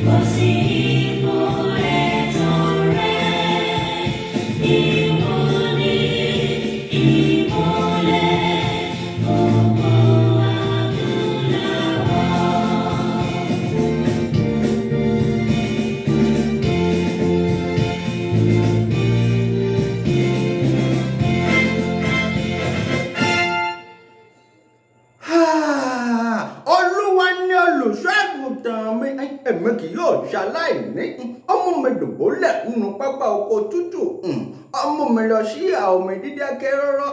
Kò sí ipò ẹ̀tọ́ rẹ̀. Ìwọ ni ìmọ́lẹ̀ gbogbo adúláwọ̀. Olúwa ni olùṣọ́ àgùntàn mi, èmi kì yóò ṣaláìní. Ó mú mi dùbúlẹ̀ nínú pápá oko tútù, ó mú mi lọ sí ìhà omi dídákẹ́ rọ́rọ́,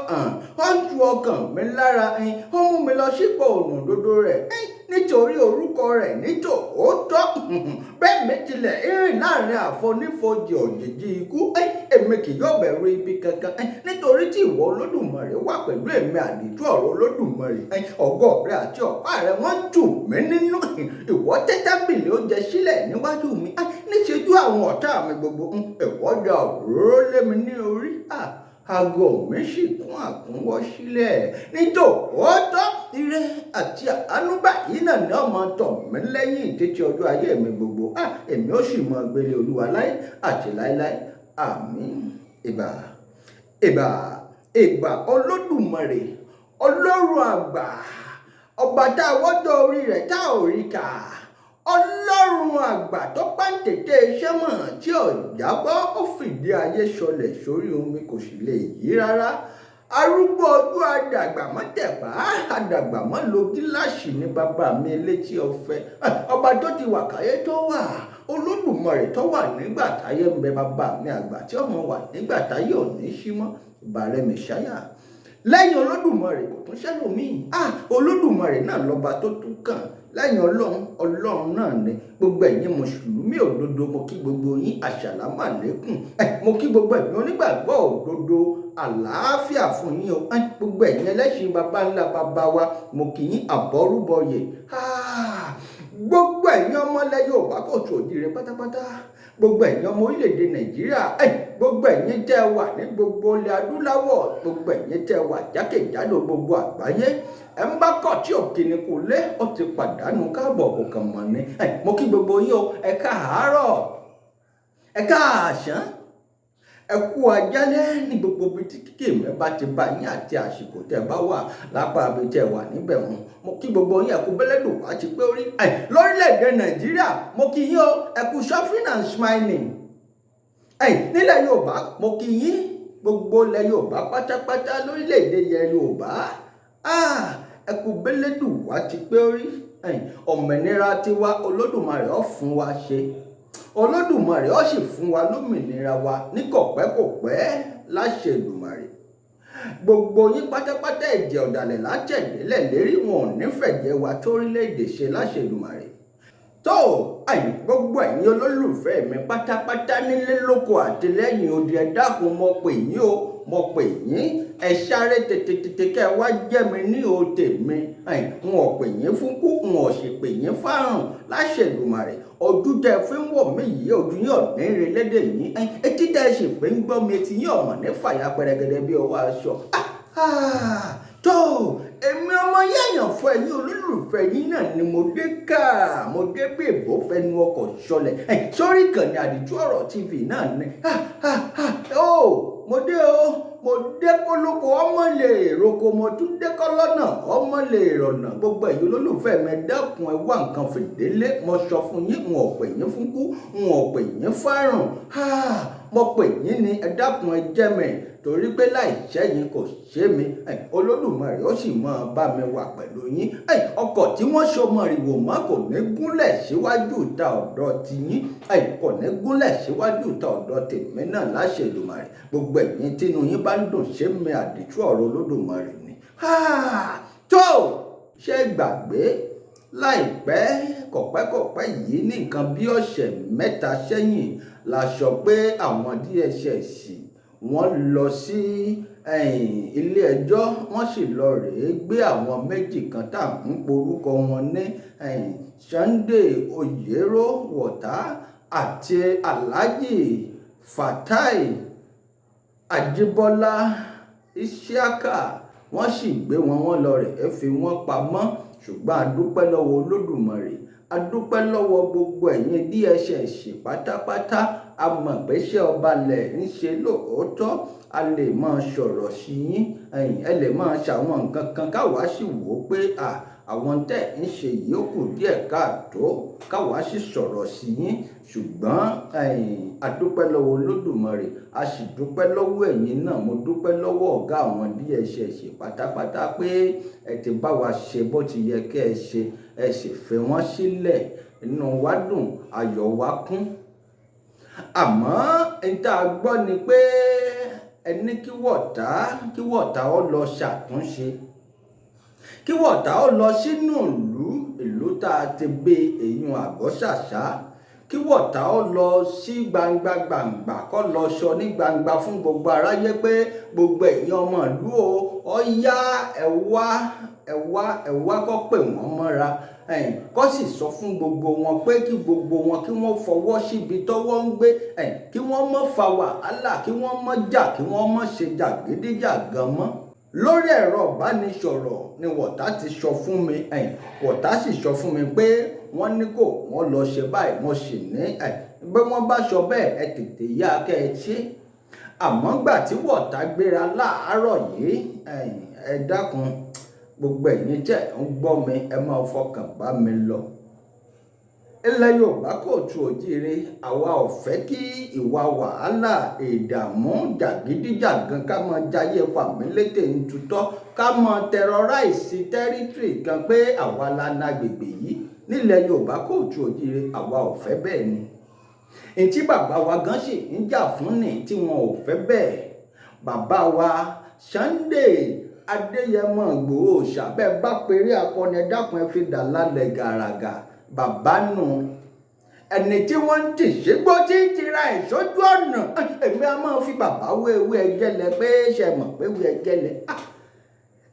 ó ń tu ọkàn mi lára, ó mú mi lọ sípò ọ̀nà òdodo rẹ̀ nítorí orúkọ rẹ̀ nítòótọ́. Bẹ́ẹ̀ mi tilẹ̀ rìn láàrin àfonífojì òjìji ikú, èmi kì yóò bẹ̀rù ibi kankan, nítorí tí ìwọ Olódùmarè wà pẹ̀lú èmi. Àdìtú ọ̀rọ̀ Olódùmarè, ọ̀gọ́ rẹ àti ọ̀pá rẹ, wọ́n ń tù mí nínú. Ìwọ tẹ́ tábìlì oúnjẹ sílẹ̀ níwájú mi níṣojú àwọn ọ̀tá mi gbogbo. Ìwọ da òróró lé mi ní orí, aago mi sì kún àkúnwọ́ sílẹ̀. Nítòótọ́, ire àti àánú báyìí náà ni ọmọ tọ̀ mí lẹ́yìn títí ọjọ́ ayé mi gbogbo. Èmi ó sì mọ gbélé Olúwa láé àti láéláé. Àmín. Ìbà, ìbà, ìbà Olódùmarè, Ọlọ́run àgbà, ọba tá a wọ́jọ́ orí rẹ̀ tá ò rí kà, Ọlọ́run àgbà tó pàǹtẹ̀tẹ̀ iṣẹ́ mọ̀ tí ò jábọ́, ó fìdí ayé sọlẹ̀ sórí omi, kò sì lè yí rárá. Arúgbó ojú, àdàgbà mọ́ tẹ̀pá, àdàgbà mọ́ lo gíláàsì ní bàbá mi létí ọ̀fẹ́, ọba tó ti wà káyé tó wà, Olódùmarè tó wà nígbà táyé ń bẹ, bàbá mi àgbà tí ọmọ wà nígbà táyé ò ní sí mọ́. Ìbà rẹ, Mẹ̀sáyà. Lẹ́yìn Olódùmarè, kò tún sẹ́lòmíì. Olódùmarè náà lọ́ba tó tún kàn lẹ́yìn Ọlọ́run. Ọlọ́run náà ni. Gbogbo ẹ̀yin mùsùlùmí òdodo, mo kí gbogbo yín, àsàlámù àlékùn. Mo kí gbogbo ẹ̀yin onígbàgbọ́ òdodo, àlàáfíà fún yín o. Gbogbo ẹ̀yin ẹlẹ́sìn baba ńlá baba wa, mo kí yín, àbọ̀rúbọyè. Gbogbo ẹ̀yin ọmọlẹ̀ Yorùbá kò tó òjìrè pátápátá, gbogbo ẹ̀yin ọmọ orílẹ̀-èdè Nàìjíríà, gbogbo ẹ̀yin tẹ́ wà ní gbogbo ilẹ̀ adúláwọ̀, gbogbo ẹ̀yin tẹ́ wà jákèjádò gbogbo àgbáyé, ẹ̀ ń bá kọ̀ tí òkìní kò lé, ó ti pàdánù káàbọ̀, kò kàn mọ̀ ni. Mo kí gbogbo yín o. Ẹ káàárọ̀, ẹ káàsán, ẹ kú ajálẹ̀ ní gbogbo ibi tí kíkì mi bá ti bá yín àti àsìkò tẹ́ bá wà lápá ibi tẹ́ wà níbẹ̀ wọn. Mo kí gbogbo yín, ẹ kú bẹ́lẹ́dùn wá ti pé orí ẹ lórílẹ̀‐èdè Nàìjíríà. Mo kí yín o, ẹ kú suffering and smiling. Ẹ nílẹ̀ Yorùbá, mo kí yín, gbogbo ilẹ̀ Yorùbá pátápátá, lórílẹ̀‐èdè yẹ Yorùbá, ẹ kú bẹ́lẹ́dùn wá ti pé orí. Òmìnira tiwa, Olódùmarè ó fún wa ṣe. Olódùmarè ó sì fún wa lómìnira wa ní kọ̀pẹ́kọ̀pẹ́ láṣẹ Èdùmàrè. Gbogbo yín pátápátá, ẹ̀jẹ̀ ọ̀dàlẹ̀ látẹ̀délẹ̀ lérí, wọn ò nífẹ̀jẹ̀ wa torílẹ̀-èdè ṣe láṣẹ Èdùmàrè. Tó àyìn, gbogbo ẹ̀yin olólùfẹ́ mi pátápátá nílé lóko àti lẹ́yìn odi, ẹ dákun, mo pè yín o, mo pè yín. Ẹ sáré tètè tètè kẹ́ ẹ wá jẹ́ mi ní o tèmi. N ò pè yín fún kú, n ò sì pè yín fárùn láṣẹ Èdùmàrè. Ojú tẹ fi ń wò mí yìí, ojú yín ò ní rí lédè yín. Etí tẹ sì fi ń gbọ́ mi, etí yín ọ̀mọ̀ ní fàyà pẹrẹgẹdẹ bí ọwọ́ aṣọ. Tó èmi ọmọ yẹ̀yàn fún ẹ̀yin olólùfẹ́ yín náà ni mo dé ká, mo dé bí èbó fẹnu ọkọ̀ sọlẹ̀ sórí ìkànnì Àdìtú Ọ̀rọ̀ TV náà ni. Ó mo dé o, mo dé kólókó ọmọ lè roko, mo tún dé kọ́lọ́nà ọmọ lè rọ̀nà. Gbogbo ẹ̀yin olólùfẹ́ mi, dákun, ẹ wá nǹkan fìdílé. Mo sọ fún yín, n ò pè yín fún kú, n ò pè yín fárùn, mo pè yín ní ẹ dákun, ẹ jẹ́ mi, torí pé láì sẹ́yìn kò ṣe mi. Olódùmarè ó sì máa bá mi wà pẹ̀lú yín. Ọkọ̀ tí wọ́n so mọ̀rìwò mọ́ kò ní gúnlẹ̀ síwájú ìta ọ̀dọ̀ tiyín, kò ní gúnlẹ̀ síwájú ìta ọ̀dọ̀ tèmi náà láṣẹ Èdùmàrè. Gbogbo ẹ̀yin tínú yín bá ń dùn ṣé mi, Àdìtú ọ̀rọ̀ Olódùmarè ni. Tó ṣé gbàgbé, láìpẹ́ kọ̀pẹ́kọ̀pẹ́ yìí, ní nǹkan bí ọ̀sẹ̀ 3 sẹ́yìn, la sọ pé àwọn DSS wọ́n lọ sí ilé ẹjọ́, wọ́n sì lọ rèé gbé àwọn méjì kan tá à ń porúkọ wọn ní Sunday Oyero Wọ̀tá àti Alhaji Fatai Ajibola Isiaka. Wọ́n sì gbé wọn, wọ́n lọ rèé fi wọ́n pamọ́. Ṣùgbọ́n a dúpẹ́ lọ́wọ́ Olódùmarè. A dúpẹ́ lọ́wọ́ gbogbo ẹ̀yin DSS pátápátá. A mọ̀ pé ṣé ọba lẹ̀ ń ṣe lóòótọ́. A lè máa sọ̀rọ̀ sí yín, ẹ lè máa ṣàwọn nǹkan kan káwa sì wò ó pé àwọn tẹ̀ ń ṣe yìí ó kù díẹ̀ káàtó, káwa sì sọ̀rọ̀ sí yín. Ṣùgbọ́n a dúpẹ́ lọ́wọ́ Olódùmarè, a sì dúpẹ́ lọ́wọ́ ẹ̀yin náà. Mo dúpẹ́ lọ́wọ́ ọ̀gá àwọn DSS pátápátá pé ẹ ti bá wa ṣe bó ti yẹ kẹ́ ẹ ṣe, ẹ sì fi wọ́n sílẹ̀. Inú wa dùn, ayọ̀ wa kún. Àmọ́ n tá a gbọ́ ni pé ẹ ní kí Wọ̀tá ó lọ ṣàtúnṣe, kí Wọ̀tá ó lọ sínú ìlú tá a ti gbé èyún Àgọ́ Ṣàṣà, kí Wọ̀tá ó lọ sí gbangba gbangba, kó lọ sọ ní gbangba fún gbogbo aráyé pé gbogbo ẹ̀yin ọmọ ìlú o, ó yá, ẹ wá, ẹ wá, ẹ wá, kó pè wọ́n mọ́ra, kó sì sọ fún gbogbo wọn pé kí gbogbo wọn kí wọ́n fọwọ́ síbi tọ́wọ́ ń gbé, kí wọ́n má fa wàhálà, kí wọ́n má jà, kí wọ́n má ṣe jàgídíjàgan mọ́. Lórí ẹ̀rọ ìbánisọ̀rọ̀ ni Wọ̀tá ti sọ fún mi. Wọ̀tá sì sọ fún mi pé wọ́n ní kò wọ́n lọ ṣe báyìí. Mo sì ní bí wọ́n bá sọ bẹ́ẹ̀, ẹ tètè yá kẹ́ ẹ ṣe. Àmọ́ gbà tí Wọ̀tá gbéra láàárọ̀ yìí, ẹ dákun, gbogbo ẹ̀yin tẹ́ ń gbọ́ mi, ẹ máa fọkàn bá mi lọ. Ilẹ̀ Yorùbá kóòtù òjíire, àwa ò fẹ́ kí ìwà wàhálà, ìdààmú, jàgídíjàgan, ká máa jayé fàmílétè ń tutọ́, ká máa terrorize territory kan pé àwa la na agbègbè yìí nílẹ̀ Yorùbá kóòtù òjíire. Àwa ò fẹ́ bẹ́ẹ̀ ni. Ntí bàbá wa gan sì ń jà fún ní tí wọn ò fẹ́ bẹ́ẹ̀. Bàbá wa Sunday Adéyẹmọ Ìgbòho ṣàbẹ̀ bá péré akọni, ẹ dákun, ẹ fi dà lálẹ́ gàràgà. Bàbá nù ẹni tí wọ́n ń tì sígbó tí ń tira ẹ̀ sójú ọ̀nà. Èmi a máa fi bàbá wé ewé ẹgẹ́lẹ̀ pé ṣe mọ̀ pé ewé ẹgẹ́lẹ̀,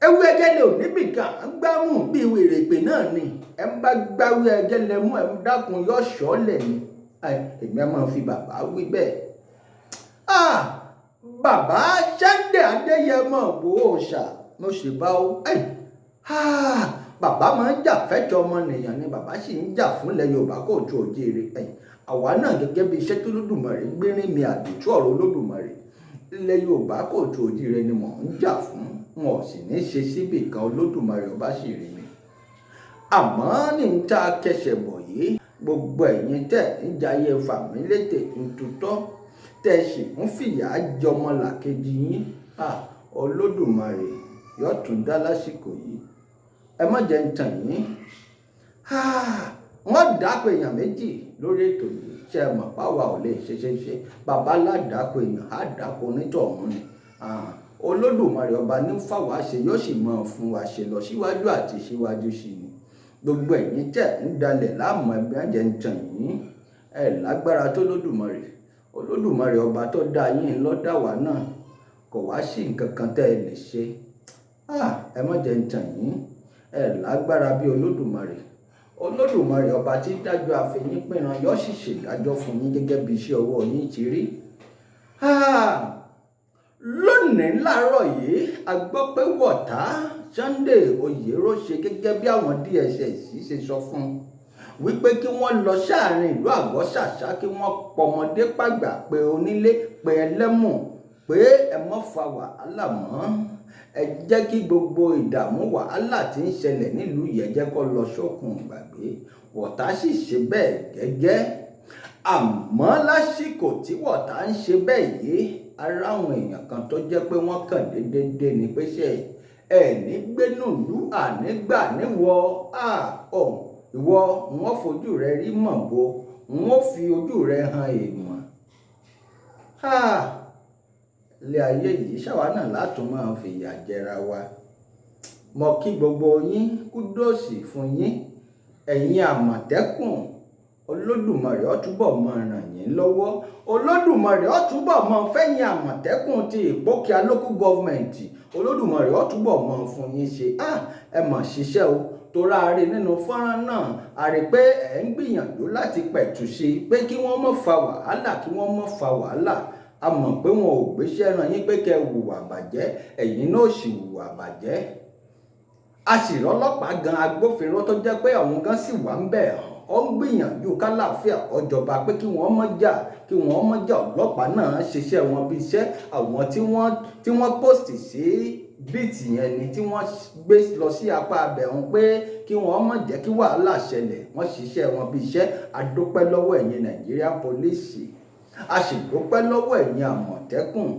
ewé ẹgẹ́lẹ̀ ò níbìkan à ń gbámú bíi wèrèpè náà ni. Ẹ ń bá gbáwé ẹgẹ́lẹ̀ mú, ẹ ń dákun, yọ ṣọ́ọ̀lẹ̀ ni. Èmi a máa fi bàbá wí bẹ́ẹ̀. Bàbá Sunday Adéyẹmọ Ìgbòho ṣà, mo sì bá o. Bàbá máa ń jà fẹ́tọ̀ ọmọnìyàn ni. Bàbá sì ń jà fúnlẹ̀ Yorùbá kóòtù òjíire. Àwa náà, gẹ́gẹ́ bí iṣẹ́ tó Olódùmarè gbérín mi, àdìtú ọ̀rọ̀ Olódùmarè, ilẹ̀ Yorùbá kóòtù òjíire ni mò ń jà fún. Wọn ò sì ní ṣe síbì kan, Olódùmarè ọba sì rí mi. Àmọ́ ní ń tá a kẹsẹ̀ bọ̀ yìí, gbogbo ẹ̀yin tẹ̀ ń jayé fàmílétè ń tutọ́, tẹ̀ sì ń fìyà jọmọ làkejì yín, Olódùmarè yóò tún dá lásìkò yìí. Ẹ má jẹ́ ń tàn yín, wọ́n dákọ̀ èèyàn méjì lórí ètò yìí. Ṣe é mọ̀ páwa ò lè ṣe ṣe ṣe bàbá aládàkọ̀ èèyàn á dákọ̀ onítọ̀hún ni. Olódùmarè ọba ní fáwa ṣe, yóò sì máa fún wa ṣe lọ síwájú àti síwájú sí ni. Gbogbo ẹ̀yin tẹ̀ ń dalẹ̀ láàmú, ẹgbẹ́ jẹ́ ń tàn yín, ẹ lágbára tó Olódùmarè. Olódùmarè ọba tó dá yín ló dá wa náà, kò wá sí nǹkan kan tẹ́ ẹ lè ṣe. Ẹ má jẹ́ ń tàn yín, ẹ lágbára bí Olódùmarè. Olódùmarè ọba tí dájọ́ àfẹ̀yìn pìnran yóò sì ṣèdájọ́ fún yín gẹ́gẹ́ bí iṣẹ́ ọwọ́ yín ti rí. Lónìí láàárọ̀ yìí, a gbọ́ pé Wọ̀tá Sunday Oyèròṣe, gẹ́gẹ́ bí àwọn DSS ṣe sọ fún un wípé kí wọ́n lọ sáàrin ìlú Àgọ́ Ṣàṣà, kí wọ́n pọmọdé pàgbà, pé onílé, pé ẹlẹ́mù, pé ẹ má fa wàhálà mọ́, ẹ jẹ́ kí gbogbo ìdààmú wàhálà tí ń ṣẹlẹ̀ nílùú yìí, ẹ jẹ́ kó lọ sókun gbàgbé. Wọ̀tá sì ṣe bẹ́ẹ̀ gẹ́gẹ́. Àmọ́ lásìkò tí Wọ̀tá ń ṣe bẹ́ẹ̀ yìí, ara àwọn èèyàn kan tó jẹ́ pé wọ́n kàn déédéé ni pé ṣe ẹ ní gbénú ìlú ànígbà níwọ ìwọ, wọ́n fojú rẹ rí mọ̀ bo, wọ́n fi ojú rẹ hàn èèmọ̀. Ilé ayé yìí ṣàwa náà látún máa fìyà jẹra wa. Mo kí gbogbo yín, kudos fún yín, ẹ̀yin Àmọ̀tẹ́kùn. Olódùmarè ó túbọ̀ máa ràn yín lọ́wọ́. Olódùmarè ó túbọ̀ máa fẹ́yìn Àmọ̀tẹ́kùn ti Ìpókíà Local Government. Olódùmarè ó túbọ̀ máa fún yín ṣe. Ẹ mà ṣiṣẹ́ o, torá a rí nínú fọ́nrán náà, a rí pé ẹ̀ ń gbìyànjú láti pẹ̀tù sí i pé kí wọ́n má fa wàhálà, kí wọ́n má fa wàhálà. A mọ̀ pé wọn ò gbéṣẹ́ rán yín pé kẹ́ hùwà bàjẹ́, ẹ̀yin náà sì hùwà bàjẹ́. A sì rọ́lọ́pàá gan, agbófinró tó jẹ́ pé àwọn gan sì wà ń bẹ̀. Ó ń gbìyànjú kálàáfíà ọjọba pé kí wọ́n má jà, kí wọ́n má jà. Ọlọ́pàá náà ṣiṣẹ́ wọn bí iṣẹ́. Àwọn tí wọ́n post sí beat yẹn ni tí wọ́n gbé lọ sí apá abẹ̀hún pé kí wọ́n má jẹ́ kí wàhálà ṣẹlẹ̀. Wọ́n ṣiṣẹ́ wọn bí iṣẹ́. A dúpẹ́ lọ́wọ́ ẹ̀yin Nàìjíríà Police, a sì dúpẹ́ lọ́wọ́ ẹ̀yin Àmọ̀tẹ́kùn.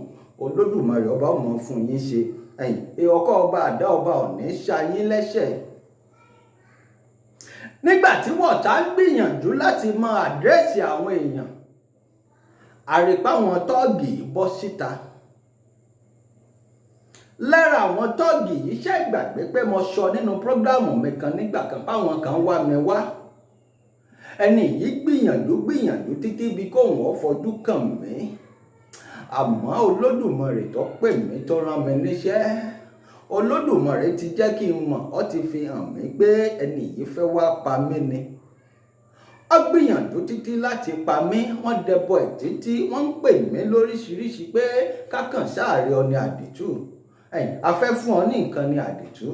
Olódùmarè ọba ọmọ fún yín ṣe. Ẹ̀yìn ọkọ̀ ọba àdá ọba òní ṣayín lẹ́sẹ̀. Nígbà tí wọ́tá ń gbìyànjú láti mọ àdírẹ́sì àwọn èèyàn, àrípá àwọn tọ́ọ̀gì bọ́ síta. Lára àwọn tọ́ọ̀gì yìí, ṣe gbàgbé pé mo sọ nínú program mi kan nígbà kan páwọn kan wá mi wá? Ẹni yìí gbìyànjú gbìyànjú títí bí kóun ó fojú kàn mí, àmọ́ Olódùmarè tó pè mí, tó rán mi níṣẹ́, Olódùmarè ti jẹ́ kí n mọ̀, ó ti fi hàn mí pé ẹni yìí fẹ́ wá pa mí ni. Ó gbìyànjú títí láti pa mí. Wọ́n dẹbọ ẹ̀ títí, wọ́n ń pè mí lóríṣiríṣi pé kákàn sáàrẹ ọ ní àdìtú, a fẹ́ fún ọ ní nǹkan ní àdìtú,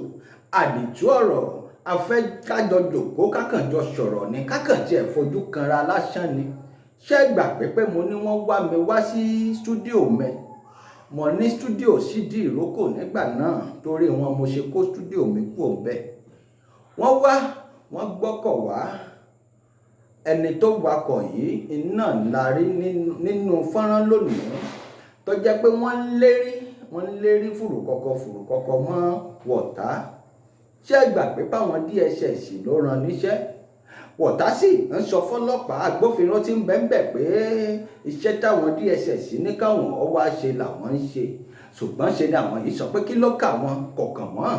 àdìtú ọ̀rọ̀, a fẹ́ kájọ jòkó, kákànjọ sọ̀rọ̀ ni, kákàn tiẹ̀ fojú kanra lásán ni. Ṣé gbàgbé pé mo ní wọ́n wá mi wá sí studio mi? Mo ní studio sídìí ìrókò nígbà náà, torí wọn mo ṣe kó studio mi kúrò bẹ́ẹ̀. Wọ́n wá, wọ́n gbọ́kọ̀ wá. Ẹni tó wakọ̀ yìí iná la rí nínú fọ́nrán lónìí, tó jẹ́ pé wọ́n ń lérí fùrùkọ́kọ́ fùrùkọ́kọ́ mọ́ wọ̀tá. Ṣé gbàgbé páwọn DSS ló rán níṣẹ́? Wọ̀tá sì ń sọ fọlọ́pàá agbófinró tí ń bẹ ń bẹ̀ pé iṣẹ́ táwọn DSS ní káwọn ọ wá ṣe làwọn ń ṣe, ṣùgbọ́n ṣe ni àwọn yìí sọ pé kí ló kà wọ́n, kọ̀ọ̀kan wọ́n,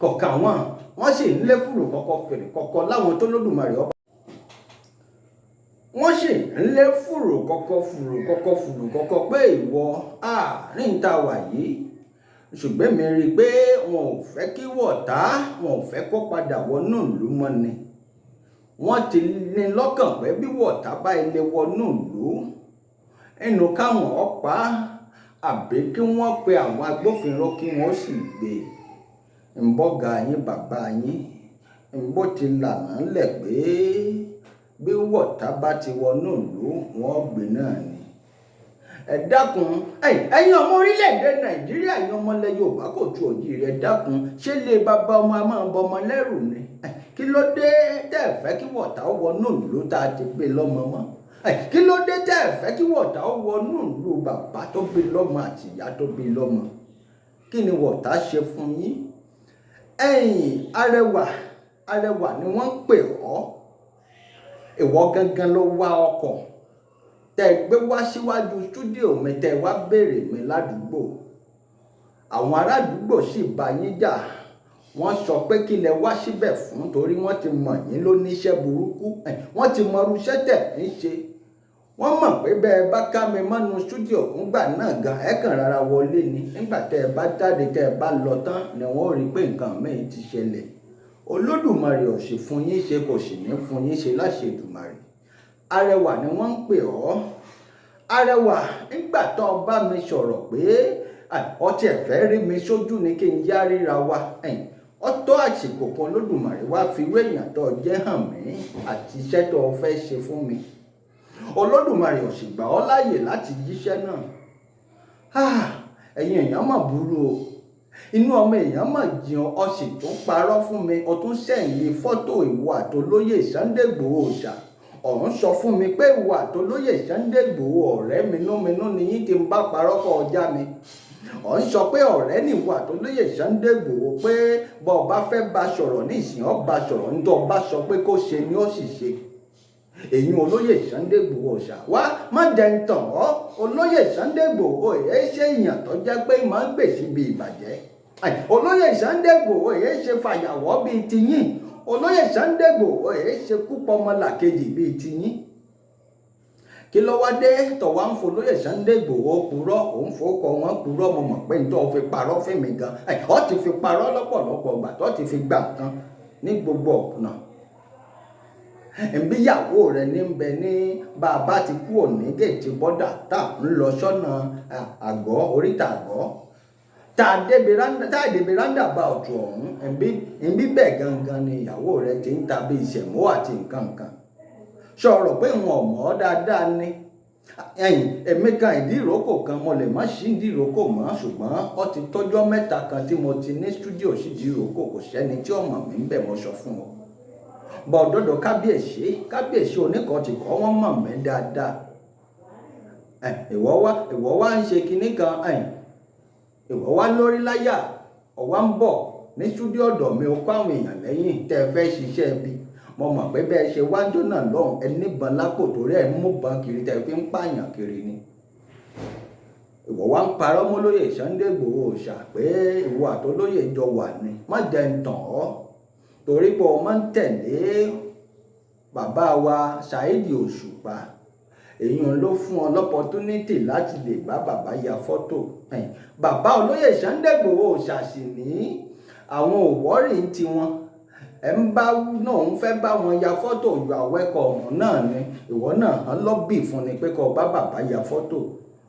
kọ̀ọ̀kan wọ́n. Wọ́n sì ń lé fùrù kọ́kọ́ fèrè kọ́kọ́ láwọn tó lódùmarè ọba. Wọ́n sì ń lé fùrù kọ́kọ́ fùrù kọ́kọ́ fùrù kọ́kọ́ pé ìwọ àárín ta wà yìí. Ṣùgbọ́n mi rí i pé wọn ò fẹ́ kí wọ̀tá, wọn ò fẹ́ kó padà wọnú ìlú mọ́ ni. Wọ́n ti ní lọ́kàn pé bí wọ̀tá bá ilé wọnú ìlú, ẹnu káwọn ọ̀pá àbí kí wọ́n pe àwọn agbófinró kí wọ́n sì gbé ńbọ́gà yín, bàbá yín ńbó ti lànà ńlẹ̀ pé bí wọ̀tá bá ti wọnú ìlú, wọ́n gbé náà ni. Ẹ dákun, ẹ̀yin ọmọ orílẹ̀-èdè Nàìjíríà, ẹ̀yin ọmọlẹ̀ Yorùbá kò tu òjì rẹ̀. Dákun, ṣé lè bàbá ọmọ a máa bọ ọmọ lẹ́rù ni? Kí ló dé tẹ́ ẹ fẹ́ kí wọ̀tá wọnú ìlú tá a ti gbé lọ́mọ mọ́? Kí ló dé tẹ́ ẹ fẹ́ kí wọ̀tá wọnú ìlú bàbá tó bí lọ́mọ àti ìyá tó bí lọ́mọ? Kí ni wọ̀tá ṣe fún yín? Ẹ̀yin arẹwà, arẹwà ni wọ́n ń pè ọ́. Ìwọ gangan ló wá ọkọ̀ tẹ́ ẹ gbé wá síwájú studio mi, tẹ́ ẹ wá béèrè mi ládùúgbò. Àwọn arádùúgbò sì bá yín jà. Wọ́n sọ pé kí lẹ wá síbẹ̀ fún, torí wọ́n ti mọ̀ yín ló níṣẹ́ burúkú, wọ́n ti mọ irú iṣẹ́ tẹ̀ ń ṣe. Wọ́n mọ̀ pé bẹ́ẹ̀ bá ká mi mọ́nu studio ńgbà náà gan, ẹ̀ kàn rárá wọlé ni. Nígbà tẹ́ ẹ bá jáde, tẹ́ ẹ bá lọ tán ni wọ́n rí i pé nǹkan míì ti ṣẹlẹ̀. Olódùmarè ò sì fún yín ṣe, kò sì ní fún yín ṣe láṣẹ Èdùmàrè. Arẹwà ni wọ́n ń pè ọ́, arẹwà. Nígbà tó o bá mi sọ̀rọ̀ pé ọtí ẹ̀fẹ́ rí mi sójú ni kí n yá ríra wa, ọ tó àsìkò kan, Olódùmarè wá fi wé èèyàn tó jẹ́ hàn mí àti iṣẹ́ tó o fẹ́ ṣe fún mi. Olódùmarè ò sì gbà ọ́ láàyè láti jíṣẹ́ náà. Ẹ̀yin èèyàn mà burú o. Inú ọmọ èèyàn mà jìn. Ọ sì tún parọ́ fún mi, ọ tún send fọ́tò ìwọ àtolóyè Sunday Igboho Òòṣà. Ọ̀hún sọ fún mi pé ìwọ àtolóyè Sunday Igboho, ọ̀rẹ́ minúminú ni yín. Tí ń bá parọ́ kọ́ ọjà mi, ọ̀ ń sọ pé ọ̀rẹ́ nìwọ àtolóyè Sunday Igboho, pé bọ́ ọ bá fẹ́ bá sọ̀rọ̀ ní ìsìn, ọ́ bá sọ̀rọ̀ ní tó bá sọ pé kó ṣe ni ó sì ṣe. Èyí olóyè Sunday Igboho ṣá wá, má jẹ́ ń tàn ọ́. Olóyè Sunday Igboho èyí ṣe èèyàn tó jẹ́ pé máa ń gbèsè bí ìbàjẹ́. Olóyè Sunday Igboho èyí ṣe fàyàwọ́ bíi tiyín. Olóyè Sunday Igboho èyí ṣe kúpọmọlàkejì bíi tiyín. Kí ló wá dé tó wá ń folóyè Sunday Igboho purọ́? Òun fowókọ wọn purọ́. Mo mọ̀ pé nítorí fi parọ́ fún mi gan, ọ ti fi parọ́ lọ́pọ̀lọpọ̀ ìgbà tó ti fi gbà nǹkan ní gbogbo ọ̀nà. Nbíyàwó rẹ̀ ní bẹ ní bàbá ti kú òní gate border tá à ń lọ sọ́nà àgọ́ oríta àgọ́, tá a débi roundabout ọ̀hún, nbí bẹ́ẹ̀ gangan ni ìyàwó rẹ̀ ti ń ta bí ìṣẹ̀mó àti nǹkan kan. Sọ̀rọ̀ pé wọn ò mọ̀ ọ́ dáadáa ni. Ẹ̀yìn èmi kan ìdí ìrókò kan, mo lè má sí ìdí ìrókò mọ́, ṣùgbọ́n ó ti tọ́jọ́ 3 kan tí mo ti ní stúdíò sí ìdí ìrókò, kò sẹ́ni tí ọmọ mi ń bẹ̀. Mo sọ fún ọ bọ̀ dọ́dọ̀ kábíyèsí, kábíyèsí oníkan ti kọ́, wọ́n mọ̀ mí dáadáa. Ìwọ wá ń ṣe kinní kan, ìwọ wá lórí láyà, ọ̀wá ń bọ̀ ní stúdíò ọ̀dọ̀ mi, ó kó àwọn èèyàn lẹ́yìn tẹ́ ẹ fẹ́ ṣiṣẹ́ bí. Mo mọ̀ pé bẹ́ẹ̀ ṣe wájú náà lọ́hùn, ẹ níbọn lápò, torí ẹ̀ ń mú bọn kiri tẹ́ fi ń pààyàn kiri ni. Ìwọ wá ń parọ́ mọ́ lóyè Sunday Igboho ṣà pé ìwọ àtolóyè jọ wà ní. Má jẹ́ ń tàn ọ́, torí pé o máa ń tẹ̀lé bàbá wa Saheed Òṣùpá. Èyí ló fún ọ l'opportunity láti lè bá bàbá ya fọ́tò. Bàbá olóyè Sunday Igboho ṣàṣì ní àwọn òwọ́rì ń tiwọn, ẹ̀ ń bá náà ń fẹ́ bá wọn ya fọ́tò, you are welcome náà ni. Ìwọ náà hàn lọ́bì fún ni pé kó bá bàbá ya fọ́tò.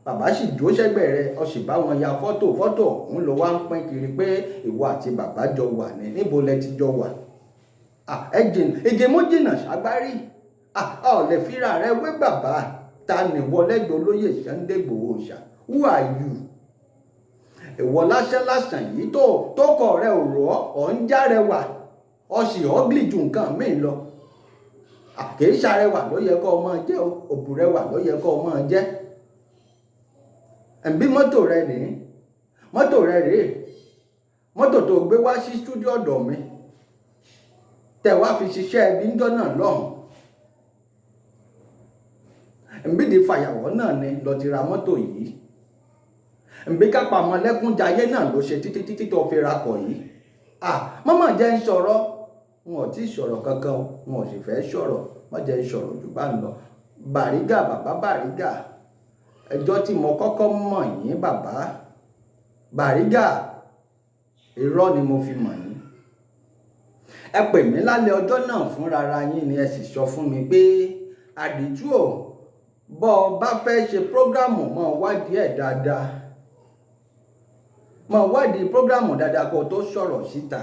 Bàbá sì dúró sẹ́gbẹ̀ẹ́ rẹ̀, ó sì bá wọn ya fọ́tò. Fọ́tò ọ̀hún ló wá ń pín kiri pé ìwọ àti bàbá jọ wà ní. Níbo lẹ ti jọ wà? Ẹ jìnnà, ìgèmú jìnnà ságbárí. Ọ lè fira rẹ wé bàbá. Ta nìwọ lẹ́gbẹ̀ẹ́ olóyè Sunday Igboho ṣá? Who are you? Ìwọ lásán lásán yìí tó kọ rẹ ò rọ, ọ̀ ń já rẹwà, ọ sì ugly ju nǹkan míì lọ. Kì í ṣàrẹwà ló yẹ kó o máa jẹ́, òbúrẹwà ló yẹ kó o máa jẹ́. Ẹ̀bí mọ́tò rẹ nìí, mọ́tò rẹ rèé, mọ́tò tó gbé wá sí stúdíò ọ̀dọ̀ mi tẹ̀ wá fi ṣiṣẹ́ ẹbí ńjọ́ náà lọ́hùn. Nbídìí fàyàwọ́ náà ni lọ ti ra mọ́tò yìí. Nbí kápá ọmọlẹ́kúnjayé náà ló ṣe títí títí tó fi rakọ̀ yìí. Mọ́mọ́ jẹ́ ń sọ̀rọ̀, wọn ò tí ì sọ̀rọ̀ kankan, wọn ò sì fẹ́ sọ̀rọ̀. Wọ́n jẹ́ ń sọ̀rọ̀ jù bá ń lọ. Bàrígà, bàbá Bàrígà, ẹjọ́ tí mo kọ́kọ́ mọ̀ yín, bàbá Bàrígà, irọ́ ni mo fi mọ̀ yín. Ẹ pè mí lálẹ́ ọjọ́ náà fúnra yín ni, ẹ sì sọ fún mi pé àdìtú ò bọ́ ọ bá fẹ́ ṣe program, mọ́ wádìí ẹ̀ dáadáa, mọ́ wádìí program dáadáa kó o tó sọ̀rọ̀ síta.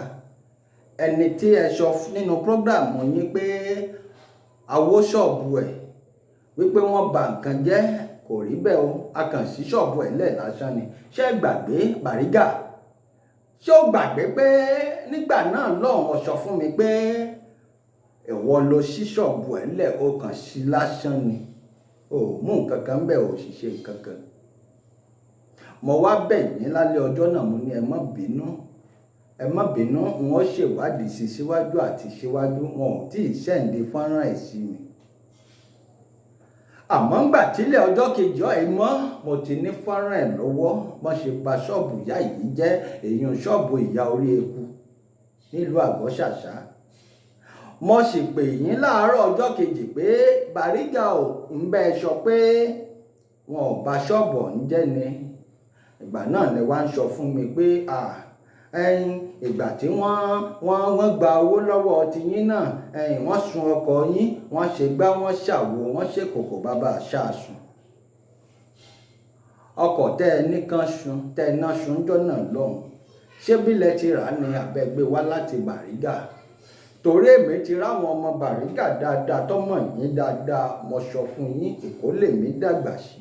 Ẹni tí ẹ sọ nínú program yín pé àwo ṣọ́ọ̀bù ẹ̀ wípé wọ́n bà nǹkan jẹ́, kò rí bẹ́ẹ̀ o, a kàn sí ṣọ́ọ̀bù ẹ̀ lẹ̀ lásán ni. Ṣé ẹ gbàgbé, Bàrígà? Ṣé o gbàgbé pé nígbà náà lọ́hùn ó sọ fún mi pé ìwọ ló ṣí ṣọ́ọ̀bù ẹ̀ lẹ̀, o kàn sí lásán ni, o mú nǹkan kan bẹ́ẹ̀, o sì ṣe nǹkan kan? Mo wá bẹ̀ yín lálẹ́ ọjọ́ náà, mo ní ẹ má bínú, ẹ má bínú, wọn ṣèwádìí sí síwájú àti síwájú. Wọn ò tí ì send fọ́nrán ẹ̀ sí mi, àmọ́ ńgbà tílẹ̀ ọjọ́ kejì ọ̀ ẹ̀ mọ́, mo ti ní fọ́nrán ẹ̀ lọ́wọ́. Wọ́n ṣe pa ṣọ́ọ̀bù ìyá yìí jẹ́, èèyàn ṣọ́ọ̀bù ìyá orí eku nílùú Àgọ́-Ṣàṣà. Mo sì pè yín láàárọ̀ ọjọ́ kejì pé Bàrígà ò ń bẹ́ sọ pé wọn ò bà ṣọ́ọ̀bù ọ̀hún jẹ́ ni. Ìgbà náà lẹ wá ń sọ fún mi pé ẹyin ìgbà tí wọ́n gba owó lọ́wọ́ tiyín náà, ẹyin wọ́n sun ọkọ̀ yín, wọ́n ṣe gbá, wọ́n ṣàwo, wọ́n ṣe kòkò bàbá àṣàsùn. Ọkọ̀ tẹ́ ẹ nìkan sun, tẹ́ ẹ náà sun jọ́ náà lọ́hùn, ṣé bílẹ̀ ti rà ní abẹ́gbé wá láti Bàrígà? Torí èmi ti ráwọn ọmọ Bàrígà dáadáa tọ́mọ̀ yín dáadáa. Mo sọ fún yín, Èkó lèmi dàgbà sí.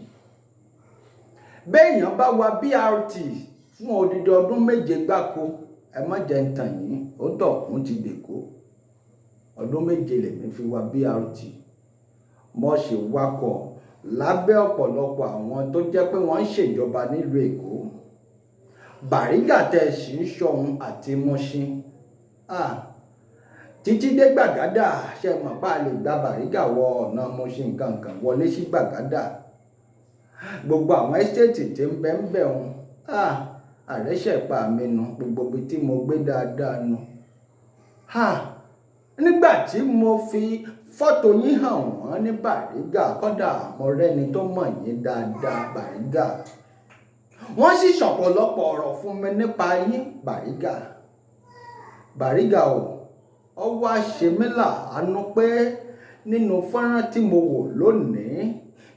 Béèyàn bá wa BRT fún odidi ọdún 7 gbáko, ẹ má jẹ́ ń tàn yín, ó tọ̀ ń ti dèkó. Ọdún 7 lèmi fi wa BRT. Mo sì wakọ̀ lábẹ́ ọ̀pọ̀lọpọ̀ àwọn tó jẹ́ pé wọ́n ń ṣèjọba nílùú Èkó. Bàrígà tẹ́ ẹ sì ń sọ̀hún àti Mùṣín títí dé Gbàgádà, ṣe mọ̀ pa lè gba Bàrígà wọ ọ̀nà Mùṣín nǹkan wọlé sí Gbàgádà, gbogbo àwọn estate tí ń bẹ ń bẹ̀ wọn, àrẹ́sẹ̀pá mi nu, gbogbo ibi tí mo gbé dáadáa nu. Nígbà tí mo fi fọ́tò yín hàn wọ́n ní Bàrígà, kọ́dà mo rẹ́ni tó mọ̀ yín dáadáa Bàrígà, wọ́n sì sọ̀pọ̀lọpọ̀ ọ̀rọ̀ fún mi nípa yín Bàrígà. Bàrígà o, ọ wá ṣe mí láàánú pé nínú fọ́nrán tí mo wò lónìí,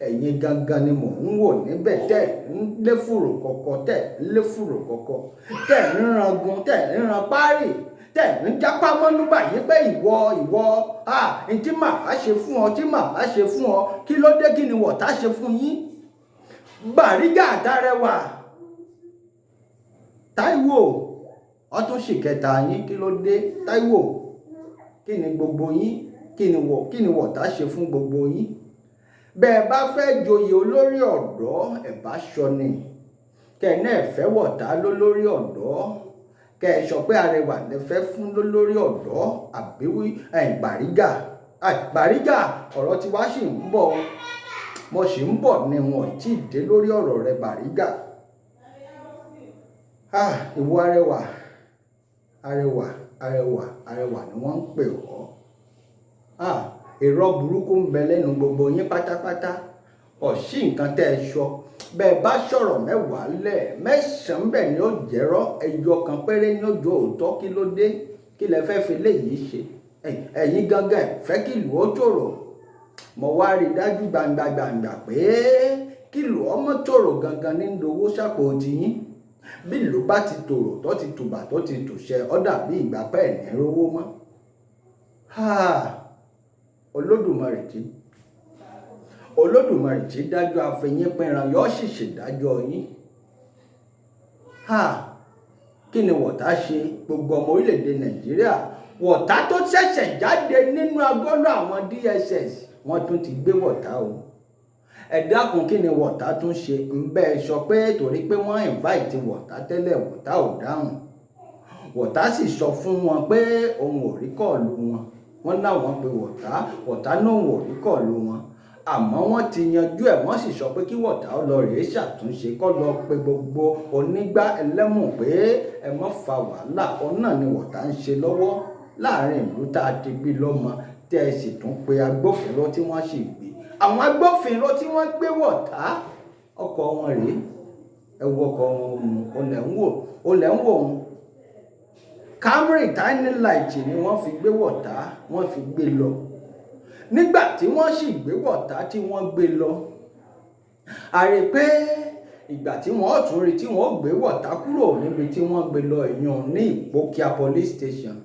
ẹ̀yin gangan ni mò ń wò níbẹ̀ tẹ́ ń lé fùrù kọ̀kọ̀, tẹ́ ń lé fùrù kọ̀kọ̀, tẹ́ ń rangun, tẹ́ ń ran páàrì, Tẹ̀ ń jápá mọ́nú báyìí pé ìwọ ìwọ, ah, n tí màá ṣe fún ọ, tí màá ṣe fún ọ. Kí ló dé? Kí ni wọ̀tá ṣe fún yín, Bàrígà àtàrẹwà Táíwò? Ọtún sì kẹta yín. Kí ló dé, Táíwò? Kí ni gbogbo yín? Kí ni wọ̀tá ṣe fún gbogbo yín? Bẹ́ẹ̀ bá fẹ́ joyè olórí ọ̀dọ́, ẹ̀ bá sọ ni kẹ́ ẹ náà fẹ́ wọ̀tá lólórí ọ̀dọ́, kẹ́ ẹ sọ pé Arẹwà lẹ fẹ́ fún lólórí ọ̀dọ́, àbí Bàrígà. Bàrígà, ọ̀rọ̀ tí wàá sì ń bọ̀, mo sì ń bọ̀ ni, wọn ò tí ì dé lórí ọ̀rọ̀ rẹ, Bàrígà. Ah, ìwọ Arẹwà, Arẹwà, Arẹwà, Arẹwà ni wọ́n ń pè ọ́. Ah, irọ́ burúkú ń bẹ lẹ́nu gbogbo yín pátápátá. Ọ̀sí nǹkan tẹ́ ẹ sọ. Bẹ́ẹ̀ bá sọ̀rọ̀ 10 lẹ̀, 9 bẹ̀ ni ó jẹ́rọ́, ẹyọ kan péré ni ó jọ òótọ́. Kí ló dé? Kí lẹ fẹ́ fi léyìí ṣe? Ẹ̀yin gangan ẹ̀ fẹ́ kí ìlú ó tòrò. Mo wá rí i dájú gbangba gbangba pé kí ìlú ọmọ tòrò gangan ní dowó sápò tiyín. Bí ìlú bá ti tòrò, tó ti tùbà, tó ti tùṣẹ, ó dàbí ìgbà pẹ́ ẹ̀ ní rówó mọ́. Olódùmarè tí dájọ́ àfẹ̀yìn pẹran yóò sì ṣèdájọ́ yín. Kí ni wọ̀tá ṣe, gbogbo ọmọ orílẹ̀-èdè Nàìjíríà? Wọ̀tá tó ṣẹ̀ṣẹ̀ jáde nínú agọ́lọ́ àwọn DSS, wọ́n tún ti gbé wọ̀tá o. Ẹ dákun, kí ni wọ̀tá tún ṣe? Ń bẹ́ẹ̀ sọ pé torí pé wọ́n invite wọ̀tá tẹ́lẹ̀, wọ̀tá ò dáhùn. Wọ̀tá sì sọ fún wọn pé òun ò rí call wọn. Wọ́n láwọn pe wọ̀tá, wọ̀tá náà ò rí call wọn, àmọ́ wọ́n ti yanjú ẹ̀. Wọ́n sì sọ pé kí wọ̀tá ó lọ rèé ṣàtúnṣe, kó lọ pe gbogbo onígbá ẹlẹ́mù pé ẹ má fa wàhálà. Òun náà ni wọ̀tá ń ṣe lọ́wọ́ láàrin ìlú tá a ti bí lọ́mọ, tẹ́ ẹ sì tún pe agbófinró tí wọ́n sì gbé. Àwọn agbófinró tí wọ́n gbé wọ̀tá, ọkọ̀ wọn rèé. Ẹ wo ọkọ̀ wọn, olè ń wò, olè ń wò wọn. Camry Tiny Light ni wọ́n fi gbé wọ̀tá, wọ́n fi gbé lọ. Nígbà tí wọ́n sì gbé wọ̀tá, tí wọ́n gbé lọ, a rí pé ìgbà tí wọ́n tún rí tí wọ́n gbé wọ̀tá kúrò níbi tí wọ́n gbé lọ, ìyẹn ní Ìpókíà Police Station,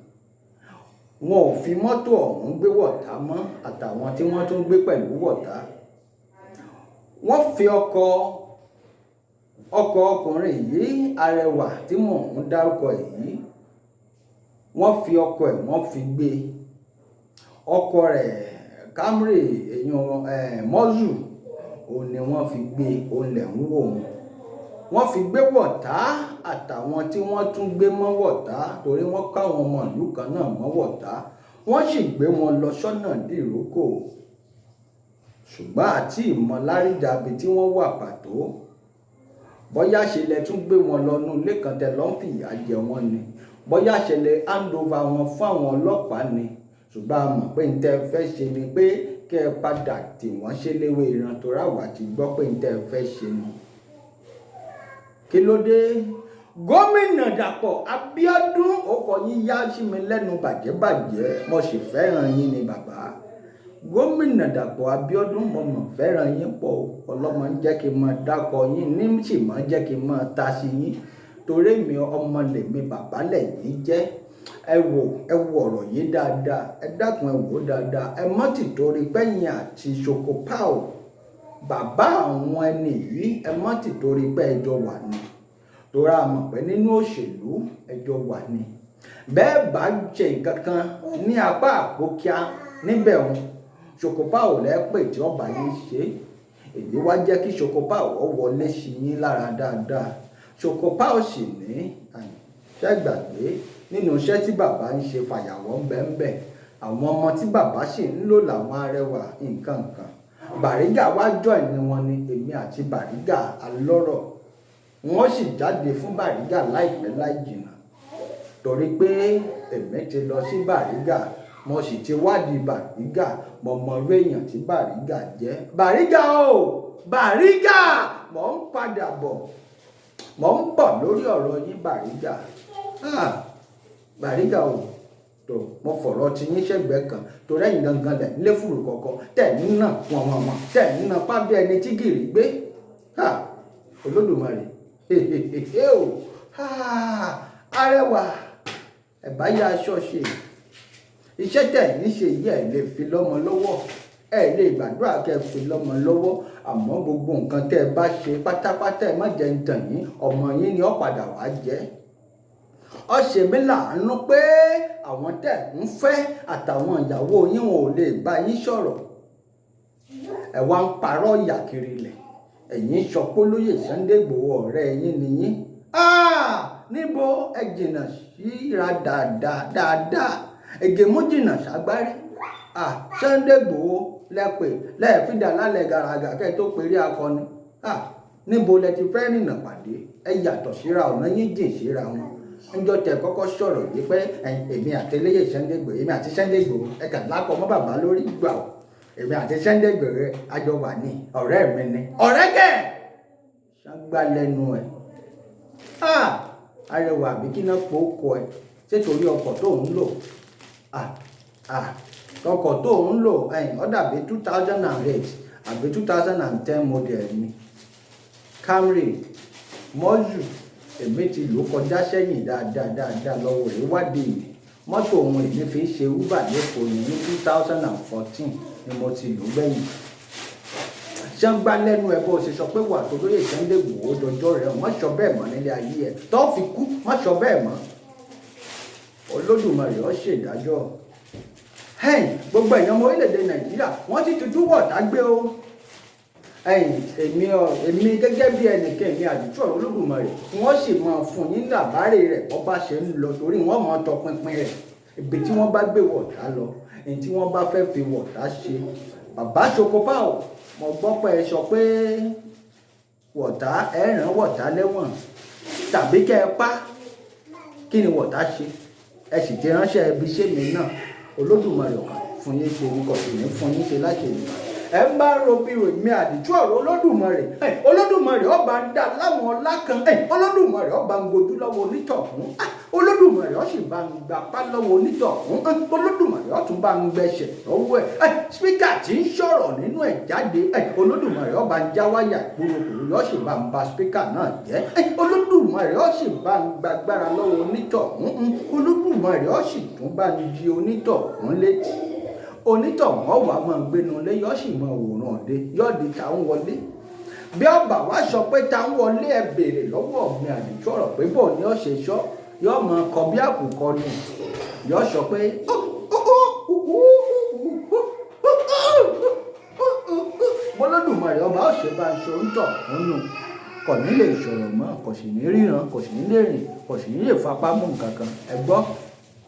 wọn ò fi mọ́tò ọ̀hún gbé wọ̀tá mọ́ àtàwọn tí wọ́n tún gbé pẹ̀lú wọ̀tá. Wọ́n fi ọkọ̀ ọkùnrin yìí, Arẹwà tí mò ń dárúkọ yìí, wọ́n fi ọkọ̀ ẹ̀, wọ́n fi gbé ọkọ̀ rẹ̀. Camry èèyàn mọ́zù òun ni wọ́n fi gbé. Òun lẹ̀ ń wò wọ́n. Wọ́n fi gbé wọ̀tá àtàwọn tí wọ́n tún gbé mọ́ wọ̀tá, torí wọ́n káwọn ọmọ ìlú kan náà mọ́ wọ̀tá. Wọ́n sì gbé wọn lọ sọ́nà dìrókò, ṣùgbọ́n àti ìmọ̀láríjà ibi tí wọ́n wà pàtó, bóyá ṣe lẹ tún gbé wọn lọ nú ilé kan tẹ lọ́ ń fìyà jẹ wọ́n ni, bóyá ṣe lẹ hand over wọn fún àwọn ọlọ́pàá ni, ṣùgbọ́n a mọ̀ pé n tẹ́ fẹ́ ṣe ni pé kẹ́ ẹ padà tì wọ́n ṣe léwé ìran, torí àwa ti gbọ́ pé n tẹ́ fẹ́ ṣe ni. Kí ló dé, Gómìnà Dàpọ̀ Abíọ́dún? Ọkọ̀ yín yá sí mi lẹ́nu bàjẹ́bàjẹ́. Mo sì fẹ́ràn yín ni, bàbá Gómìnà Dàpọ̀ Abíọ́dún. Mo mọ̀ fẹ́ràn yín pọ̀. Ọlọ́mọ ń jẹ́ kí n máa dákọ yín ní, sì máa jẹ́ kí n máa ta sí yín, torí mi ọmọ lèmi, bàbá lẹ́yìn jẹ́. Ẹ wò, ẹ wo ọ̀rọ̀ yìí dáadáa. Ẹ dákun, ẹ wò ó dáadáa. Ẹ mọ́ ti torí pẹ́yìn àti Ṣokopáò, bàbá àwọn ẹni yìí, ẹ mọ́ ti torí pé ẹjọ́ wà ní, torí a mọ̀ pé nínú òṣèlú ẹjọ́ wà ní. Bẹ́ẹ̀ bá ṣe nǹkan kan ní apá Àpókíá níbẹ̀ wọn, Ṣokopáò lẹ́ pè tí ọba yìí ṣe. Èyí wá jẹ́ kí Ṣokopáò wọlé sí yín lára dáadáa. Ṣokopáò sì ní ṣẹ́gbàgbé nínú iṣẹ́ tí bàbá ń ṣe, fàyàwọ́ ń bẹ ń bẹ. Àwọn ọmọ tí bàbá sì ń lò làwọn Arẹwà nǹkan kan. Bàrígà wá join ní wọn ni. Èmi àti Bàrígà alọ́rọ̀, wọ́n sì jáde fún Bàrígà láìpẹ́ láì jìnnà, torí pé èmi ti lọ sí Bàrígà, mo sì ti wádìí Bàrígà, mo mọ irú èèyàn tí Bàrígà jẹ́. Bàrígà o, Bàrígà, mò ń padà bọ̀, mò ń bọ̀ lórí ọ̀rọ̀ yín, Bàrígà. Ah, Bàrígà o, tó mo fọ̀rọ̀ ti yín sẹ́gbẹ̀ẹ́ kan, torí ẹ̀yin gangan lẹ̀ ń lé fùrù kọ̀ọ̀kan tẹ̀ ń nà wọ̀n wọ̀n wọ̀n, tẹ̀ ń nà pábí ẹni tí gìrì gbé. Ah, Olódùmarè o. Ah, Arẹwà. Ẹ bá yá aṣọ ṣe. Iṣẹ́ tẹ̀ ń ṣe yìí, ẹ̀ lè fi lọ́mọ lọ́wọ́, ẹ lè gbàdúrà kẹ́ ẹ fi lọ́mọ lọ́wọ́. Àmọ́ gbogbo nǹkan tẹ́ ẹ bá ṣe pátápátá, ẹ má jẹ́ ń tàn yín, ọmọ yín ni ó padà wá jẹ́. Ó ṣe mí láàánú pé àwọn tẹ́ ń fẹ́ àtàwọn ìyàwó yín, wọn ò lè bá yín sọ̀rọ̀. Ẹ wá ń parọ́ ìyà kiri lẹ̀. Ẹ̀yin sọ pé olóyè Sunday Igboho ọ̀rẹ́ yín ni yín. Níbo? Ẹ jìnnà síra dáadáa dáadáa, ègèmú jìnnà ságbárí. Sunday Igboho lẹ́pẹ̀ lẹ́ẹ̀fídà lálẹ́ gàràgà kẹ́ ẹ tó perí akọni. Níbo lẹ ti fẹ́ rìnnà pàdé? Ẹ yàtọ̀ síra, ọ̀nà yín jìn síra wọn. Ńjọ́ tẹ kọ́kọ́ sọ̀rọ̀ yìí pé èmi àti eléyè Sunday Igboho, èmi àti Sunday Igboho, ẹ kà lákọ̀ mọ́ bàbá lórí gbà ó. Èmi àti Sunday Igboho àjọ wà ní, ọ̀rẹ́ mi ni. Ọ̀rẹ́ kẹ̀ ṣàgbá lẹ́nu ẹ̀. Arẹwà, àbí kí náà pò kọ ẹ? Ṣé torí ọkọ̀ tó ń lò? Ọkọ̀ tó ń lò ẹ̀yìn, ó dàbí 2008 àbí 2010 model ni Camry mọ́jù. Èmi ti lò kọjá sẹ́yìn dáadáa dáadáa lọ́wọ́ rẹ̀ wádìí mi. Mọ́tò ohun èmi fi ń ṣe Uber lẹ́kọ̀ọ́ ní 2014 ni mo ti lò gbẹ̀yìn. Ṣé ń gbá lẹ́nu ẹ̀ bó ṣe sọ pé wà tó lóye Sunday Igboho dọjọ́ rẹ̀? Wọ́n sọ bẹ́ẹ̀ mọ́ nílé ayé ẹ̀ tó fi kú, wọ́n sọ bẹ́ẹ̀ mọ́. Olódùmarè ó ṣèdájọ́. Ẹ̀yìn gbogbo èèyàn ọmọ orílẹ̀-èdè Nàìjíríà, wọ́n ti tujú wọ̀tá gbé o. Ẹ̀yìn èmi ọ, èmi gẹ́gẹ́ bí ẹnìkan, èmi àdìtú ọ̀rọ̀ Olódùmarè, wọ́n sì máa fún yín làbárè rẹ̀ bọ́ bá ṣe ń lọ, torí wọ́n máa tọpinpin rẹ̀, ibi tí wọ́n bá gbé wọ̀tá lọ, èyí tí wọ́n bá fẹ́ fi wọ̀tá ṣe. Bàbá Sokopa o, mo gbọ́ pé ẹ sọ pé wọ̀tá, ẹ ràn wọ̀tá lẹ́wọ̀n tàbí kẹ́ ẹ pa. Kí ni wọ̀tá ṣe? Ẹ sì ti ránṣẹ́ ẹbí sẹ́mi náà. Olódùmarè ọ̀kan fún yín ṣe ní kò sì ní fún yín ṣe láti èyí. Ẹ ń bá ro bí ròyìn àdìtú ọ̀rọ̀ Olódùmarè, Olódùmarè ọba ń dá láwọn ọlá kan. Olódùmarè ọba ń gojú lọ́wọ́ onítọ̀hún. Olódùmarè ó sì bá ń gbapá lọ́wọ́ onítọ̀hún. Olódùmarè ó tún bá ń gbẹ̀ṣẹ̀ lọ́wọ́ ẹ̀. Speaker tí ń sọ̀rọ̀ nínú ẹ̀ jáde, Olódùmarè ọba ń já wáyà kúròkúrò, yóò sì bá ń ba speaker náà jẹ́. Olódùmarè ó sì bá ń gbàgbára lọ́wọ́ onítọ̀hún. Olódùmarè ó sì tún bá ń di onítọ̀hún létí. Onítọ̀hún ọ̀wà máa gbénu lé, yóò sì máa wòran òde, yóò di ta ń wọlé. Bí ọba wa sọ pé ta ń wọlé, ẹ béèrè lọ́wọ́ mi àdìtú ọ̀rọ̀ pé bò ní ọ̀sẹ̀ sọ, yóò máa kọ bí àkùkọ ni. Yóò sọ pé bọ́lọ́dùmarè ọba ọ̀sẹ̀ bá ń sọ ń tọ̀ ń nù, kò ní lè sọ̀rọ̀ mọ́, kò sì ní ríran, kò sì ní lè rìn, kò sì ní lè fapá mú nǹkan kan. Ẹ gbọ́,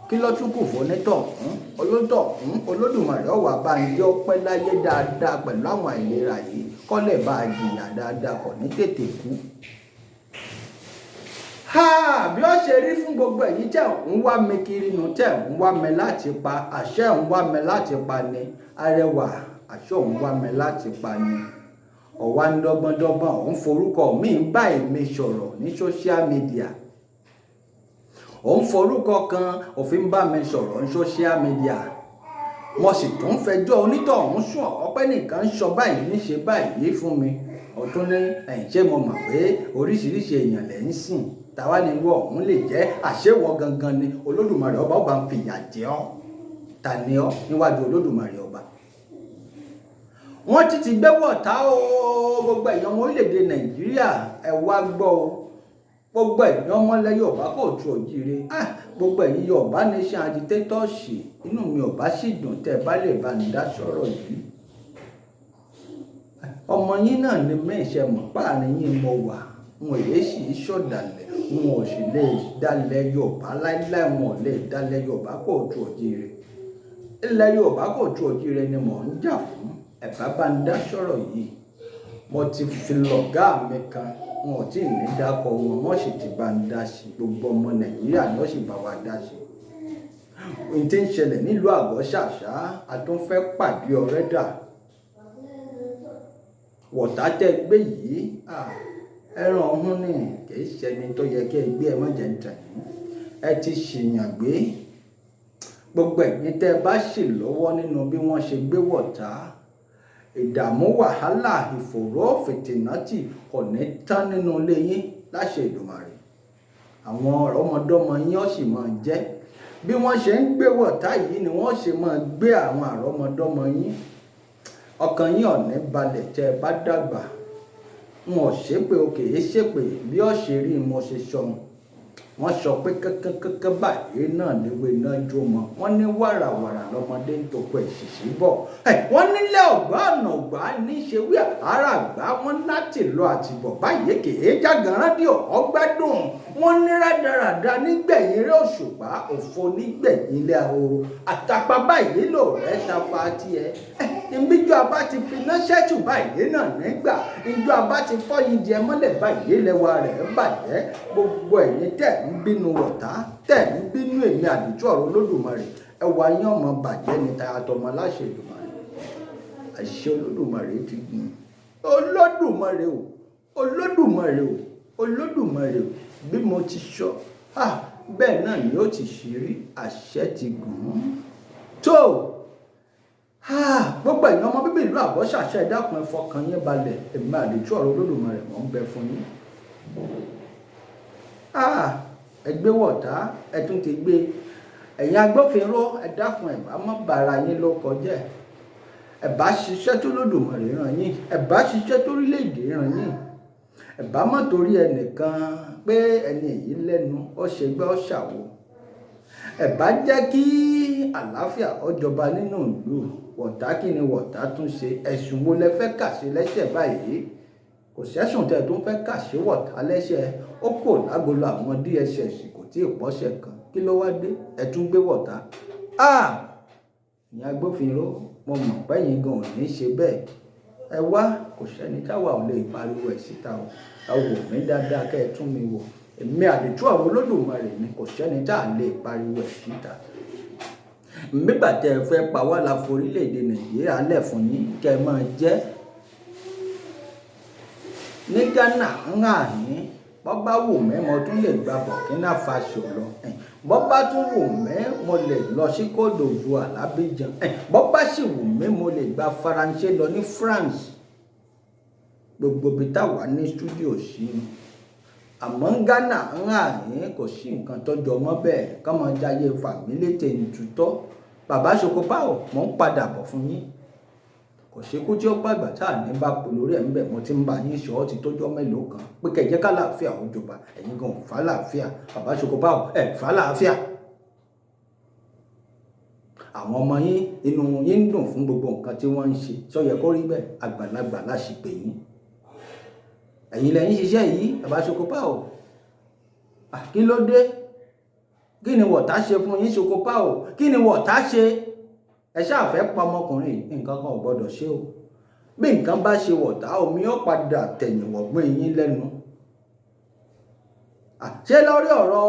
kí ló tún kù fún onítọ̀hún? Olótọ̀hún, Olódùmarè ọ̀wà bá ń jẹ́ ó pẹ́ láyé dáadáa pẹ̀lú àwọn àìlera yìí, kọ́ lè bá a jìyà dáadáa, kò ní tètè kú. Ha, bí ó ṣe rí fún gbogbo ẹ̀yin tẹ́ ń wá mi kiri nu, tẹ́ ń wá mi láti pa, àṣẹ ń wá mi láti pa ni. Arẹwà, àṣẹ òun wá mi láti pa ni. Ọ̀wá ń dọ́gbọ́ndọ́gbọ́n, òun forúkọ mi ń bá èmi sọ̀rọ̀ ní social media. Òun forúkọ kan òfin bá mi sọ̀rọ̀ ní social media. Mo sì tún fẹjọ́ onítọ̀hún sùn ọpẹ́ nìkan ń sọ báyìí, ní ṣe báyìí fún mi. Ọ̀tún ní ẹ̀yìn, ṣé mo mọ̀ pé oríṣiríṣi èèyàn lẹ̀ ń sìn? Tàwa ni irú ọ̀hún lè jẹ́? Àṣewọ̀ gangan ni. Olódùmarè ọba ọba ń fìyà jẹ ọ́. Ta ni ọ́ níwájú Olódùmarè ọba? Wọ́n ti ti gbé wọ̀tá o. Gbogbo ẹ̀yàn ọmọ orílẹ̀-èdè Nàìjíríà, ẹ wá gbọ́ o. Gbogbo ẹ̀yàn ọmọlẹ̀ Yorùbá kò tu òjíire. Gbogbo ẹ̀yin Yorùbá Nation agitators, inú mi ò bá sì dùn tẹ́ ẹ bá lè bá ní dá sọ̀rọ̀ yìí. Ọmọ yín náà ni mẹ́ẹ̀ṣẹ̀ mọ̀ páàrin yín mo wà. N ò yé sì í ṣọ̀dàlẹ̀, n ò sì lè dálẹ̀ Yorùbá láíláí, n ò lè dálẹ̀ Yorùbá kò tu òjíire. Ilẹ̀ Yorùbá kò tu òjíire ni mò ń jà fún. Ẹ bá ń dá sọ̀rọ̀ yìí. Mo ti fi lọ̀gá mi kan, wọn ò tí ì ní dákọ wọn, wọ́n sì ti bá ń dá sí. Gbogbo ọmọ Nàìjíríà ni ó sì bá wa dá sí. Ohun tí ń ṣẹlẹ̀ nílùú Àgọ́ Ṣàṣà, a tún fẹ́ pàdé ọ̀rẹ́ dà. Wọ̀tá tẹ́ gbé yìí, ẹran ọ̀hún ni, kì í ṣe ẹni tó yẹ kí ẹ gbé. Ẹ má jẹ́ ń tàn yín. Ẹ ti ṣìyàn gbé. Gbogbo ẹ̀yin tẹ́ bá sì lọ́wọ́ nínú bí wọ́n ṣe gbé wọ̀tá, ìdààmú, wàhálà, ìfòòró, fìtìnátì kò ní tán nínú ilé yín láṣẹ Èdùmàrè. Àwọn ọmọdọ́mọ yín ó sì máa jẹ́. Bí wọ́n ṣe ń gbé wọ̀tá yìí ni wọ́n ṣe máa gbé àwọn àrọ́mọdọ́mọ yín. Ọkàn yín ò ní balẹ̀ tẹ́ ẹ bá dàgbà. N ò ṣépè o, kì í ṣépè, bí ó ṣe rí mo ṣe sọ̀hún. Wọ́n sọ pé kánkán báyìí náà léwé náà jó mọ́. Wọ́n ní wàràwàrà lọ́mọdé ń tọkọ ẹ̀ṣìṣì bọ̀. Wọ́n nílẹ̀ ọ̀gbá ọ̀nà ọ̀gbá ní ṣe wí àrà àgbá. Wọ́n láti lọ àtìbọ̀ báyìí kì í jágànrán dí ọ̀gbádùn. Wọ́n ní rádaràda nígbẹ̀yìn eré òṣùpá, òfo nígbẹ̀yìn ilé ahoro. Àtàpà báyìí lò rẹ̀ tafa tiẹ̀. Ìbíjọ́ abá ti finá ṣẹ́tù báyìí náà nígbà ìjọ abá ti fọ́yín jẹ mọ́lẹ̀ báyìí lẹ́wà rẹ̀ bàjẹ́. Gbogbo ẹ̀yin tẹ̀ ń bínú wọ̀tá, tẹ̀ ń bínú èmi àdìtú ọ̀rọ̀ Olódùmarè, ẹwà yín ọmọ bàjẹ́ ní tayatọmọ láṣẹ Èdùmàrè. Àṣẹ Olódùmarè ti gùn. Olódùmarè o, Olódùmarè o, Olódùmarè o, bí mo ti sọ, bẹ́ẹ̀ náà ni ó ti ṣe rí, àṣẹ ti gùn. Tó gbogbo ẹ̀yin ọmọ bíbí ìlú Àbọ̀ṣàṣẹ, ẹ dákun, ẹ fọkàn yín balẹ̀. Èmi àdìtú ọ̀rọ̀ Olódùmarè mò ń bẹ fún yín. Ẹ gbé wọ̀tá, ẹ tún ti gbé. Ẹ̀yin agbófinró, ẹ dákun, ẹ bá má bara yín ló kọjá. Ẹ bá ṣiṣẹ́ tó Lódùmarè rán yín, ẹ bá ṣiṣẹ́ tó orílẹ̀-èdè rán yín. Ẹ bá má torí ẹnìkan pé ẹni èyí lẹ́nu, ó ṣe gbá, ó ṣàwò. Ẹ bá jẹ́ kí àlàáfíà ó jọba nínú ìlú. Wọ̀tá, kí ni wọ̀tá tún ṣe? Ẹ̀sùn wo lẹ fẹ́ kà sí lẹ́sẹ̀ báyìí? Kò sẹ́sùn tẹ́ tó ń fẹ́ kà sí wọ̀tá lẹ́sẹ̀. Ó kò lágolo àwọn DSS, kò tí ì pọ́sẹ̀ kan. Kí ló wá dé ẹ tún gbé wọ̀tá? Ìyẹn agbófinró, mo mọ̀ pẹ́yìn gan ò ní ṣe bẹ́ẹ̀. Ẹ wá, kò sẹ́ni táwa ò lè pariwo ẹ̀ síta o. Ẹ wò mí dáadáa, kẹ́ ẹ tún mi wò. Èmi àdìtú ọ̀rọ̀ Olódùmarè ni, kò sẹ́ni tá a lè pariwo ẹ̀ síta. Nígbà tẹ́ ẹ fẹ́ pa wá la forílẹ̀-èdè Nàìjíríà lẹ̀ fún yín kẹ́ ẹ máa jẹ́ ní Ghana ń hàn yín. Bọ́ bá wù mí, mo tún lè gba Burkina Faso lọ. Bọ́ bá tún wù mí, mo lè lọ sí Côte d'Ivoire l'Abidjan. Bọ́ bá sì wù mí, mo lè gba Faransé lọ ní France. Gbogbo ibi táwa ní studio sí ni. Àmọ́ Ghana ń hàn yín, kò sí nǹkan tọ́jọ́ mọ́ bẹ́ẹ̀ kọ́mọ jayé fàmílétè ń tutọ́. Bàbá Sokopa o, mò ń padà bọ̀ fún yín. Kò síkú tí ó pàgbà tá à ní bá pò lórí ẹ̀ ń bẹ̀. Mo ti ń bá yín sọ ọ́ ti tójọ́ mélòó kan pé kẹ̀jẹ́ kálàáfíà ó jọba. Ẹ̀yin gan ò fàlàáfíà. Bàbá Sokopa o, ẹ̀ fàlàáfíà. Àwọn ọmọ yín, inú yín ń dùn fún gbogbo nǹkan tí wọ́n ń ṣe. Sọ yẹ kó rí bẹ́ẹ̀? Àgbàlagbà láṣìpè yín. Ẹ̀yin lẹ́yìn ṣiṣẹ́ yìí, bàbá Sokopa o. Kí ló dé? Kí ni wọ̀tá ṣe fún yín, Sokopa o? Kí ni wọ̀tá ṣe? Ẹ ṣáà fẹ́ pa ọmọkùnrin yìí, nǹkan kan ò gbọ́dọ̀ ṣe o. Bí nǹkan bá ṣe wọ̀tá, omi ó padà tẹ̀yìn wọ̀gbìn yín lẹ́nu. Ṣé lórí ọ̀rọ̀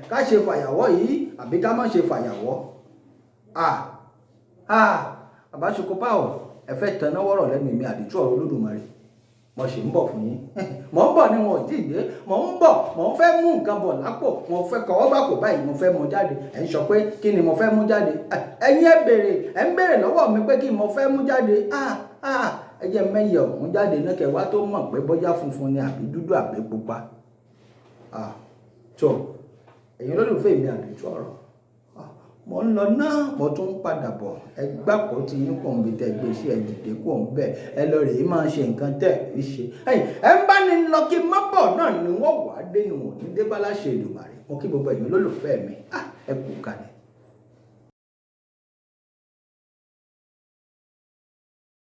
ká ṣe fàyàwọ́ yìí àbí ká má ṣe fàyàwọ́? Bàbá Sokopa o, ẹ fẹ́ taná wọ́rọ̀ lẹ́nu èmi àdìtú ọ̀rọ̀ Olódùmarè. Mo sì ń bọ̀ fún yín. Mò ń bọ̀ ni, wọn ò tí ì dé. Mò ń bọ̀, mò ń fẹ́ mú nǹkan bọ̀ lápò. Mo fẹ́ kọ́wọ́ bá kò báyìí, mo fẹ́ mú jáde. Ẹ̀ ń sọ pé kí ni mo fẹ́ mú jáde? Ẹ̀yin ẹ béèrè, ẹ̀ ń béèrè lọ́wọ́ mi pé kí mo fẹ́ mú jáde. Ẹ jẹ́ mẹ́yẹ ọ̀hún jáde náà kẹ́ wá tó mọ̀ pé bóyá funfun ni àbí dúdú àbí pupa. Tó ẹ̀yin olólùfẹ́ mi àdìtú ọ̀rọ̀, mo ń lọ náà, mo tún ń padà bọ̀. Ẹ gbàpọ̀ tí yín kò ń bi tẹ́ gbé sí, ẹ dìde kò ń bẹ̀, ẹ lọ rèé máa ṣe nǹkan tẹ́ ẹ ṣe. Ẹ ń bá ní lọ kí má bọ̀ náà ni wọ́n wà á dé ni wọ́n ní dé bá láṣẹ Èdùmàrè. Mo kí gbogbo ẹ̀yin olólùfẹ́ mi, ẹ kú kalẹ̀.